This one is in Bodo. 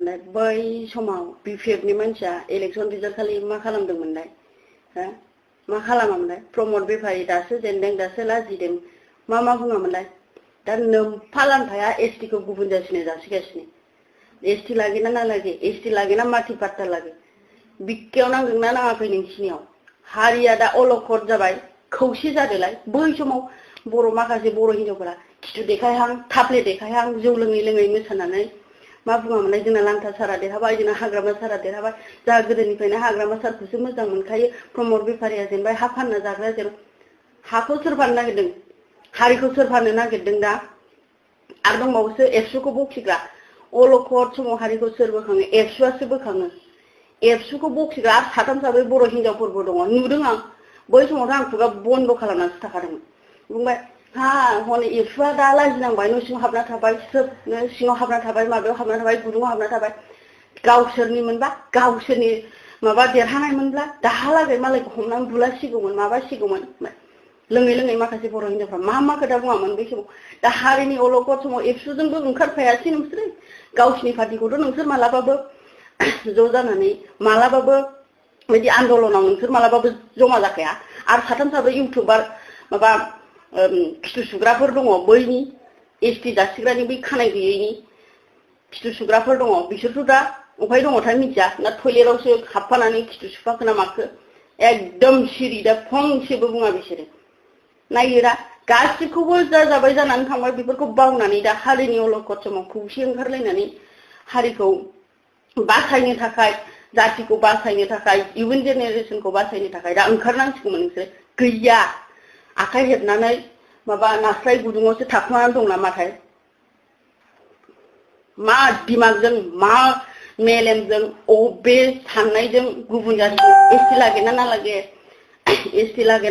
बै समाव बिपिएफनि मानसिया इलेक्सन रिजाल्ट खालि मा खालामदोंमोनलाय हो मा खालामामोनलाय प्रमद बेफारि दासो जेनदों दासो लाजिदों मा बुङामोनलाय दा नोम्फा लांफाया एसटी को गुबुन जासिनो जासिगासिनो एसटी लागेना ना लागे एसटी लागेना माथि पाट्टा लागे बिक्कायाव नांदोंना नाङाखै नोंसिनियाव हारिया दा अलखद जाबाय खौसे जादोलाय बै समाव बर' माखासे बर' हिनजावफोरा खिथु देखायहां थाफ्ले देखायहां जौ लोङै लोङै मोसानानै मा बुङामोनलाय जोंना लांथा सारा देरहाबाय जोंना हाग्रामा सारा देरहाबाय जा गोदोनिफ्रायनो हाग्रामा सारखौसो मोजां मोनखायो प्रमद बेफारिया जेनबाय हा फानना जाग्राया जेन हाखौ सोर फाननो नागिरदों हारिखौ सोर फाननो नागिरदों दा आरो दंबावोसो एबसुखौ बखिग्रा अलखद समाव हारिखौ सोर बोखाङो एबसुआसो बोखाङो एबसुखौ बखिग्रा साथाम साब्रै बर' हिनजावफोरबो दङ नुदों आं बै समावथ' आं खुगा बन्द खालामनानैसो थाखादोंमोन बुंबाय हा हनै एबसुआ दा लाजिनांबाय न' सिङाव हाबना थाबाय सोर न' सिङाव हाबना थाबाय माबायाव हाबना थाबाय गुदुङाव हाबना थाबाय गावसोरनिमोनबा गावसोरनि माबा देरहानायमोनब्ला दाहालागै मालायखौ हमनानै बुलासिगौमोन माबासिगौमोन लोङै लोङै माखासे बर' हिनजावफ्रा मा खोथा बुङामोन बै समाव दा हारिनि अलखद समाव एबसुजोंबो ओंखारफायासै नोंसोरो गावसिनि पार्टिखौथ' नोंसोर मालाबाबो ज' जानानै मालाबाबो बिदि आन्दलनाव नोंसोर मालाबाबो जमा जाखाया आरो साथाम साब्रै इउटुबार माबा खिथु सुग्राफोर दङ बैनि एसटी जासिग्रानि बै खानाय गैयैनि खिथु सुग्राफोर दङ बिसोरथ' दा अफाय दङथाय मिथिया ना टयलेटावसो हाबफानानै खिथु सुफाखो ना माखो एकदम सिरि दा फंसेबो बुङा बिसोरो नायोरा गासिबखौबो जाजाबाय जानानै थांबाय बेफोरखौ बावनानै दा हारिनि अलखद समाव खौसे ओंखारलायनानै हारिखौ बासायनो थाखाय जातिखौ बासायनो थाखाय इयुन जेनेरेसनखौ बासायनो थाखाय दा ओंखारनांसिगौमोन नोंसोर गैया आखाइ हेबनानै माबा नास्राय गुदुङावसो थाखुमानानै दं नामाथाय मा दिमागजों मा मेलेमजों अबे साननायजों गुबुन जातिखौ एसटी लागेना ना लागे एसटी लागेना